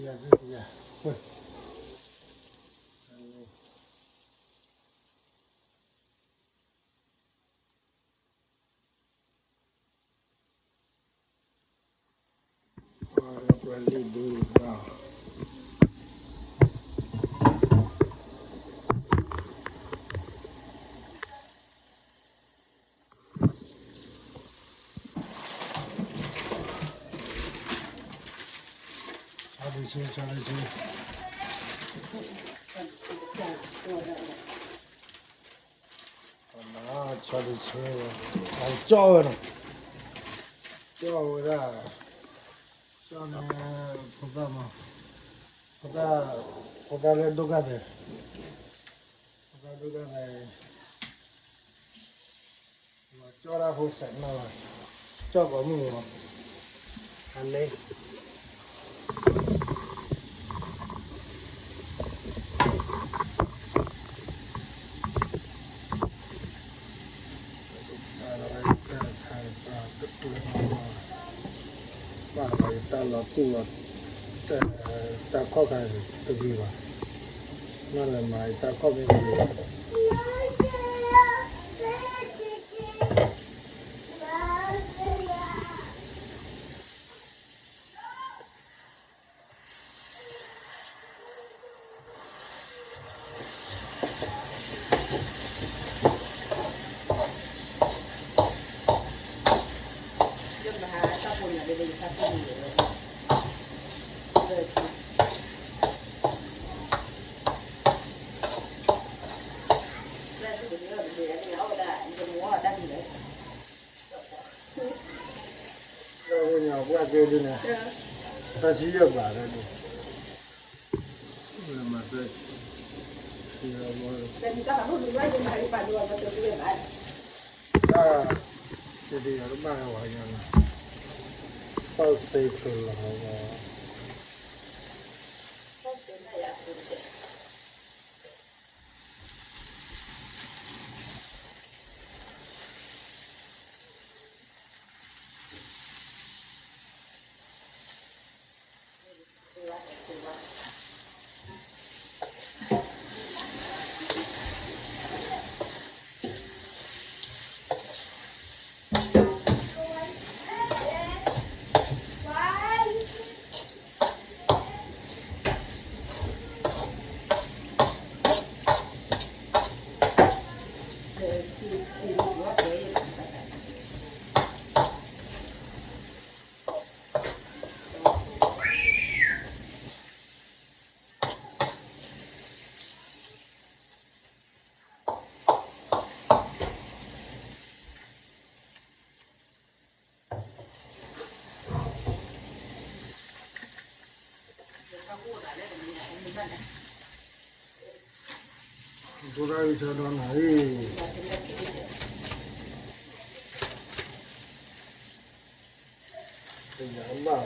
ယၤသုယၤ ပှဲၤ ပှဲၤလံဒုဘၣ် ဆီဒံဆ့ ဆီဒံဆ့ ဆီဒံဆ့ အကၠီဝဲနီၤ ကၠီဝဲဒၣ် ကၠီန့ၣ် ဖိသၣ်မး ဖိသၣ် ဖိသၣ်လၢဒိၣ်ကၢ်သဲး ဖိသၣ်ဒိၣ်ကၢ်သဲး ကၠီတၢ်ဖိစဲးနီၤလီၤ ကၠီကိးမုၢ်မး အလဲ ဘၣ်လီၤယတၢ်လီၤတူၢ်လီၤ တၢ်ခီၣ်ခါတဂ့ၤဘၣ် မ့ၢ်လၢမၤယတၢ်ခီၣ်မ့ၢ်တဂ့ၤဘၣ် တၢ်ဝိညာဉ်ဘၣ်ကဲဒ်န့ၣ် တၢ်ဆံယဲၢ်ဘၣ်ဒ်န့ၣ် လၢမၤသၢဆံယဲၢ်ဘၣ် တၢ် တဒ်ယၤတဘၣ်ဝဲညါလီၤ South Central လီၤ ဒိၣ်ဒၣ်အံၤဆၢဒီးနၤအံၤ တယၤဘၣ်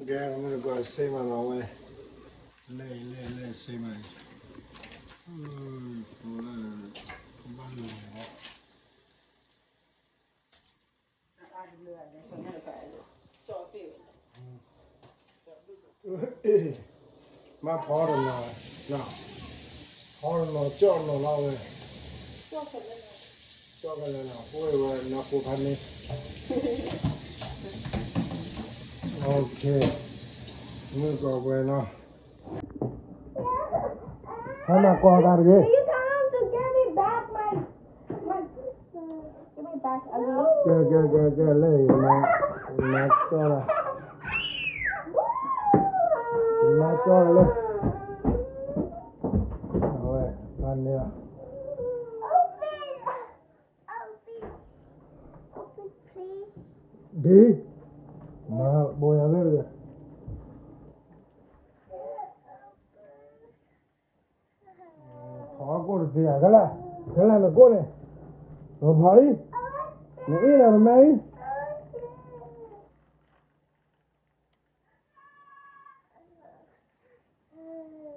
ကဲ မုၢ်တကိးစ့မးလီၤဝဲ လဲၤ လဲၤ လဲၤ စ့မး ဖိလၢ ကဘၣ်လဲၤလီၤ မ့ၢ်ဖီတနီၤ ဖီတနီၤ ကၠီၣ်နီၤလီၤဝဲ ကၠီၣ်ကလဲၤနီၤ အိၣ်ဝဲနီၢ်ခိဖးန့ၣ် OK မုၢ်ကီးပှဲၤနီၤ ဟဲမၤကီၢ်သးတဂ့ၤ Can you tell him to give me back my, my, give me back a little? ကဲ ကဲ ကဲ ကဲ လၢအံၤ မၤကၠီၣ်လီၤ မၤကၠီၣ်လၢ အဝဲ ဖးန့ၢ်လီၤ Open! ဟံၣ်, မၤဘိယၤလၢတဂ့ၤ, ထီၣ်ကိၣ်တသ့ဧါ, ခဲလၢာ်, ခဲလၢာ်နကိၣ်န့ၣ်, နဖီလံ, နအ့ၣ်ဒီးနမဲလံ.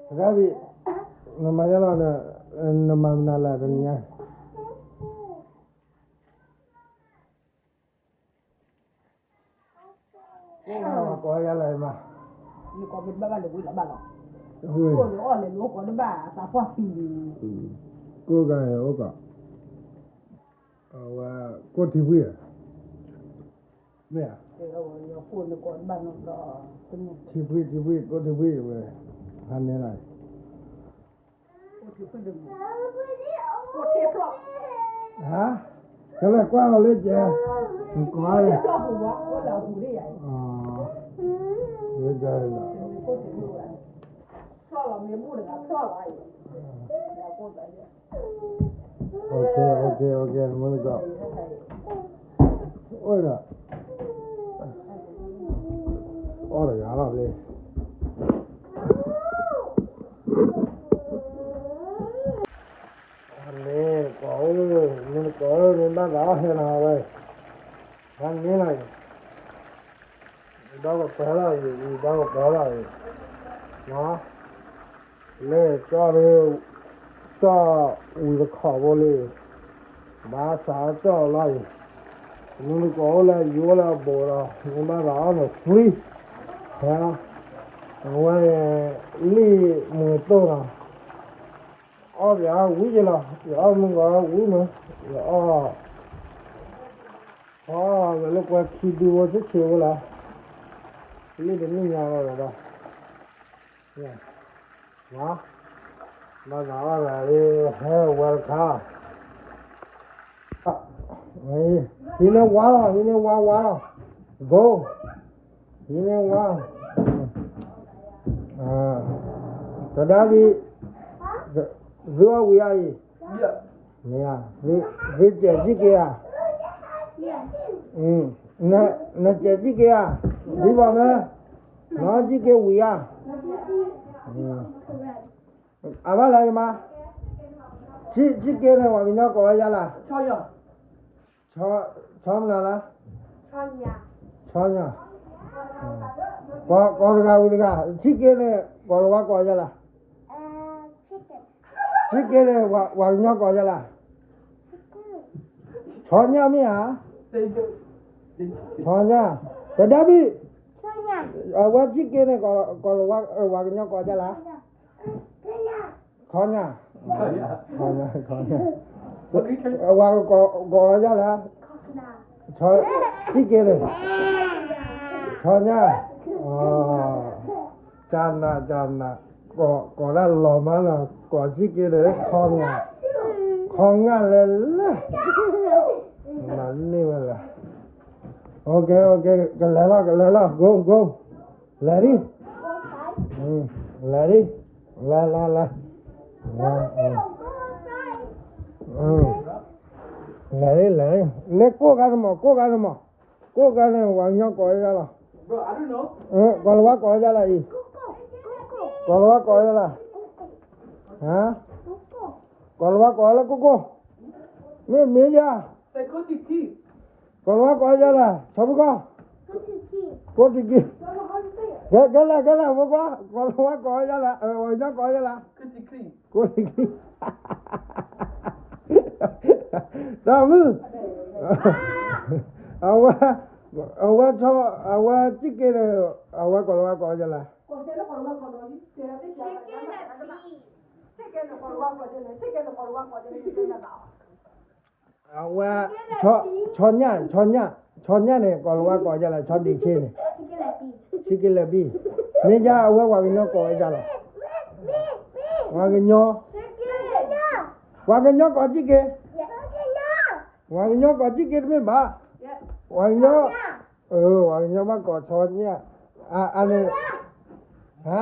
တဂၤဘံၣ်, နမၤယါလီၤ, နမၤမနုၤလဲၣ်တနံၤညါ. ကိးယါလၢမး, ယကိးမ့ၢ်တဘၣ်ဘၣ်လၢဝံၤလီၤဘၣ်လီၤ, ကိးလၢအီၣ်လဲၤလိကိးတဘၣ်အသးပှၢ်သံန့ၣ်, ကိးဂၤအံၤအိၣ်ကီး, အဝဲ, ကိးထံဖှံၣ်ဧါ, မ့ၢ်ဧါ, ထံဖှံၣ် ထံဖှံၣ် ကိးထံဖှံၣ်ဝဲ, ဟါန့ၣ်လီၤ. ဟါ, ကလဲၤကွၢ်အီၤလၢကဲ, နကိး, လၢကဲလီၤ, OK, OK, OK, မုၢ်ကီး, အိၣ်ဒီး, အီၣ်တဂၤလီၤလံ. န့ၣ်ကိးဧၢ, မ့ၢ်နကိးဧၢ, မ့ၢ်ဘၣ်သးအီၣ်ဟဲနၤဝဲ, ဟါန့ၣ်လီၤအံၤ, ဒီးကပၤလီၤအံၤ, ဒီးကပၤလီၤအံၤ, လၢကၠီၣ်, ကၠီၣ်ဝံၤတခီဘိလံ, ဘၣ်သးအီၣ်ကၠီၣ်လီၤအံၤ, မ့ၢ်နကိးအိၣ်လၢယိလၢအဘိးဒီး မ့ၢ်ဘၣ်သးအီၣ်န့ၣ် free, ဟဲလီၤ, အဝဲ, လံာ်မူးတိၢ်လီၤ. အီၣ်ပျးဝံၤယလီၤ, ယအီၣ်မုၢ်ဂီၤဝံၤမး, ယအီၣ်, အီၣ်ဝဲလၢကွဲခံဒုဝဲဆ့ဆ့ဝဲလီၤ, လံာ်တနံၣ်ညါလီၤဒီး, ဘၣ်သးအီၣ်ဂၤလံ, ဟဲဝဲတခါ ဟံးန့ၢ်ဝါလီၤ, ဟံးန့ၢ်ဝါဝါလီၤ, go, ဟံးန့ၢ်ဝါ, တဒါဘံၣ်, သုအီၣ်ဝံၤအါအံၤ, မ့ၢ်, သုစဲးစံၣ်က့ၤဧါ, နစဲးစံၣ်က့ၤဧါ, ဒ်ဘၣ်မ့ၢ်, နစံၣ်က့ၤဝံၤဧါ. အဘၣ်လၢယမါ, စံၣ်က့ၤန့ၣ် ပှၤကညီကိးဝဲဒ်လဲၣ်, ဆီမနုၤလဲၣ်, ဆီညါ, ကိးတဂၤဝံၤတဂၤ, စံၣ်က့ၤန့ၣ် ကိးလၤဝါကိးဝဲဒ်လဲၣ်, စံၣ်က့ၤန့ၣ် ပှၤကညီကိးဝဲဒ်လဲၣ်, ဆီညါမ့ၢ်ဧါ, ဆီညါ, တဒါဘံၣ်, အဝဲစံၣ်က့ၤန့ၣ် ကိးလၤဝါ, ပှၤကညီကိးဝဲဒ်လဲၣ် ခီညါ, ခီညါ, ခီညါ, ဝၤကိးဝဲဒ်လဲၣ်, စံၣ်က့ၤန့ၣ်, ခီညါ, ကနး, ကနး, ကိးဒၣ်လီၤမးလီၤ, ကိးစံၣ်က့ၤန့ၣ် ခီညါ, ခီညါလဲၤလဲၤ, မၤန့ၢ်ဝဲလဲၣ်, OK, OK, ကလဲၤလီၤ, ကလဲၤလီၤ, go, go, လဲၤဒံး, လဲၤဒံး, လဲၤ, လဲၤ, လဲၤ, လဲၤ, လဲၤ, လဲၤ, လဲၤကိၢ်ဂၤတမီၢ်, ကိၢ်ဂၤတမီၢ်, ကိၢ်ဂၤန့ၣ် ပှၤကညီကိးဝဲဒ်လဲၣ်, ကိးလၤဝါကိးဝဲဒ်လဲၣ်အံၤ, ကိးလၤဝါကိးဝဲဒ်လဲၣ်, ကိးလၤဝါကိးဝဲလၢကိၢ်ကိၢ်, မ့ၢ်မ့ၢ်ယၤ ကိးလၤဝါကိးဝဲဒ်လဲၣ်, ဆီဖိကီၢ်, ကိးတံၢ်ကံၢ်, ကဲလဲၣ် ကဲလဲၣ် ဖိခွါ, ကိးလၤဝါကိးဝဲဒ်လဲၣ်, ပှၤကညီကိးဝဲဒ်လဲၣ်, ကိးတံၢ်ကံၢ်, တၢ်မုၣ်, အဝဲ, အဝဲ, အဝဲစံၣ်က့ၤန့ၣ်, အဝဲကိးလၤဝါကိးဝဲဒ်လဲၣ်, အဝဲ, ဆီညၣ်, ဆီညၣ်, ဆီညၣ်န့ၣ် ကိးလၤဝါကိးဒ်လဲၣ်, ဆီဒံးဆ့န့ၣ်, စံၣ်က့ၤလဲၣ်ဘံၣ်, မ့ၢ်ယါအဝဲပှၤကညီကိးဝဲဒ်လဲၣ်, ပှၤကညီ, ပှၤကညီကိးစံၣ်က့ၤ, ပှၤကညီကိးစံၣ်က့ၤတမ့ၢ်ဘၣ်, ပှၤကညီ, ပှၤကညီဘၣ်ကိးဆီညၣ်, အန့ၣ် ဟါ,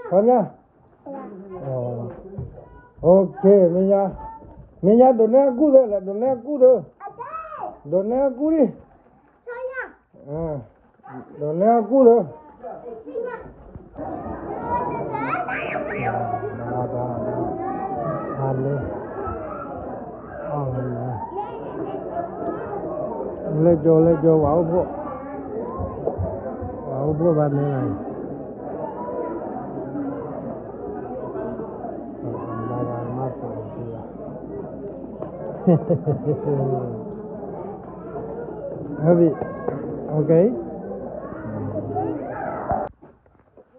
ဆီညၣ်, OK, မ့ၢ်ညါ, မ့ၢ်ညါဒိးနဲအကူၣ်သၢလဲၣ်, ဒိးနဲအကူၣ်သၢ, ဒိးနဲအကူၣ်ဒံး, ဒီးနဲအကူၣ်လၢ လဲကၠိ လဲကၠိ ပှၤအိၣ်ဖှိၣ်, ပှၤအိၣ်ဖှိၣ်ဘၣ်န့ၣ်လီၤ. ဘၣ်ဘၣ်မၤသး ဟုတ်ပြီ, okay.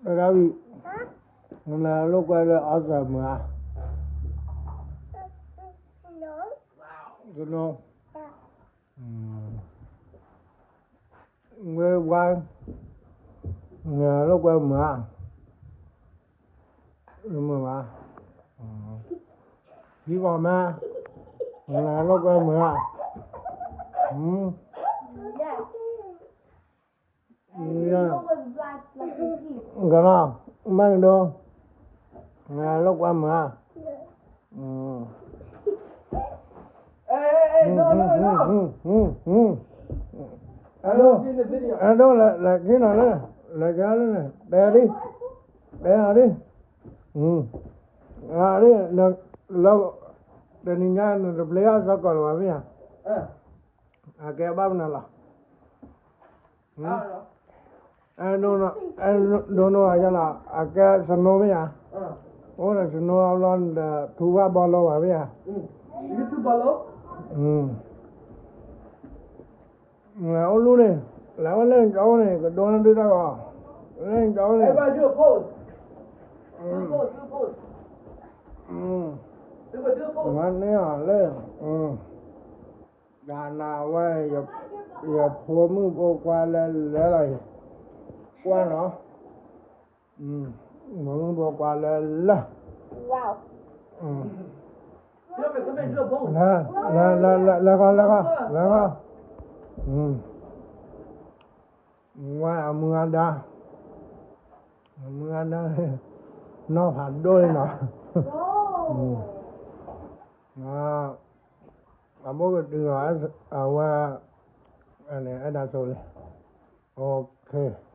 တဂၤဝံၤ, နလိာ်ကွဲလၢအီစၢၤမုၢ်ဧါ, ကနိ, ဝဲဝါ, နလိာ်ကွဲမုၢ်ဧါ, မုၢ်ဘၣ်, ဟံးဂီၤမး, နလိာ်ကွဲမုၢ်ဧါ, ကလီၤ, မ့ၢ်ကဒိ, လိာ်ကွဲမုၢ်ဧါ, အဲဒိ, အဲဒိ, လဲၤခ့နီၤလၢ, လဲၤခ့လၢန့ၣ်, တဲဒံ, တဲအီၤဒံ, လၢ, တနံၤညါနတပျဲအီၤစ့ၢ်ကီးလၢၤဘၣ်မ့ၢ်ဧါ, အကဲဘၣ်မနုၤလီၤ. အဲဒိ, အဲဒိနီၤယလီၤ, အကဲစနိမ့ၢ်ဧါ, အိၣ်ဒီးစနိအဘျီနတထူဘၣ်ဘီလိဘၣ်မ့ၢ်ဧါ, အိၣ်လူန့ၣ်, လဲၤအိၣ်လၢနကၠီအိၣ်န့ၣ် ကဒိနဒုတၢ်ဂီၤ, လၢနကၠီအိၣ်န့ၣ်, မၤန့ၢ်အီၤလၢ, တၢ်နၤဝဲ, ယဖိမုၣ်ဖိခွါလၢလဲၤလီၤအံၤ, ကွၢ်နီၤ, ဖိမုၣ်ဖိခွါလၢလဲၤ, လဲၤ, လဲၤ, လဲၤ, လဲၤ, လဲၤ, လဲၤ, လဲၤ, လဲၤ, ဝဲအမုၢ်အဒါ, အမုၢ်အဒါ, နီၢ်ဖးဒိၣ်လံနီၤ, အဘိကတုၤအီၤ, အဝဲ, အဲၣ်ဒိးဆိလံ, okay.